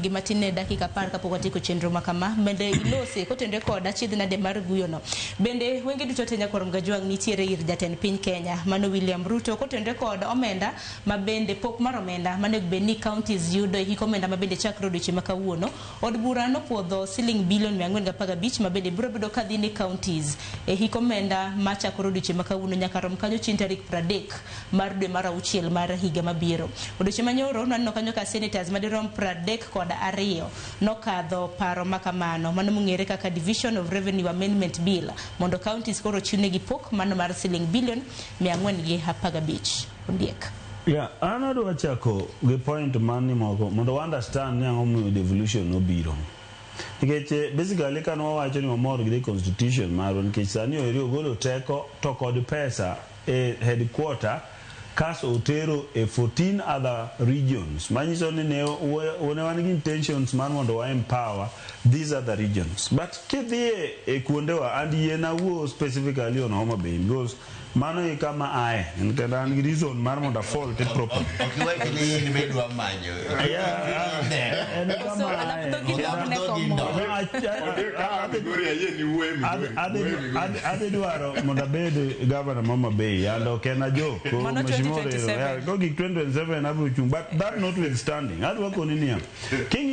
Gi matin ne dakika 10 kapok watieko chenro ma kama, bende ilose kotenore kod achiedh nade mar guyono. Bende wenge duto te nyakwar Mgajwang' nitiere ir jatend piny Kenya mano William Ruto kotenore kod omenda ma bende pok mar omenda manego bed ni counties yudo e hik omenda ma bende chakre odiochieng' ma kawuono. Od bura nopuodho siling bilion 415 ma bende biro bedo kadhi ne counties e hik omenda ma chakore odiochieng' ma kawuono nyaka rom kanyo chieng' tarik 30 mar dwe mar auchiel mar higa mabiro. Odiochieng' manyoro nwaneno kanyo ka senators madirom 32 nokadho paro ma kamano mano mong'ere kaka Division of Revenue Amendment Bill mondo counties koro ochiwnegi pok mano mar siling bilion 415. Ondiek. Yeah, an adwa chako gi point man ni moko mondo wa understand ni ang'o momiyo devolution nobiro. Nikech basically ka nwawacho ni wamor gi the constitution marwa, nikech sani eri ogolo teko to kod pesa e headquarter kaso otero e 14 other regions, manyiso ni ne wan gi intentions mar mondo wa empower these other regions. But kidhi e kuondewa, and yie awuo specifically on Homa Bay because mano e kama ae kendo an gi reason mar mondo a fault it properly. Ok iwach ni in be idwa manyo. Yeah, en kama So, ae. alap dhogi Alap ne dhogi komo. ndo. Ondiek ka Migori ayie ni wuoye Migori. Wuoye Migori. Adhi dwaro mondo abed governor ma Homa Bay and ok en a joke. Mano Mheshimiwa 2027. Orero, yeah, kogik 2027 abiro chung', but that notwithstanding, adwa koni niya, king'iyo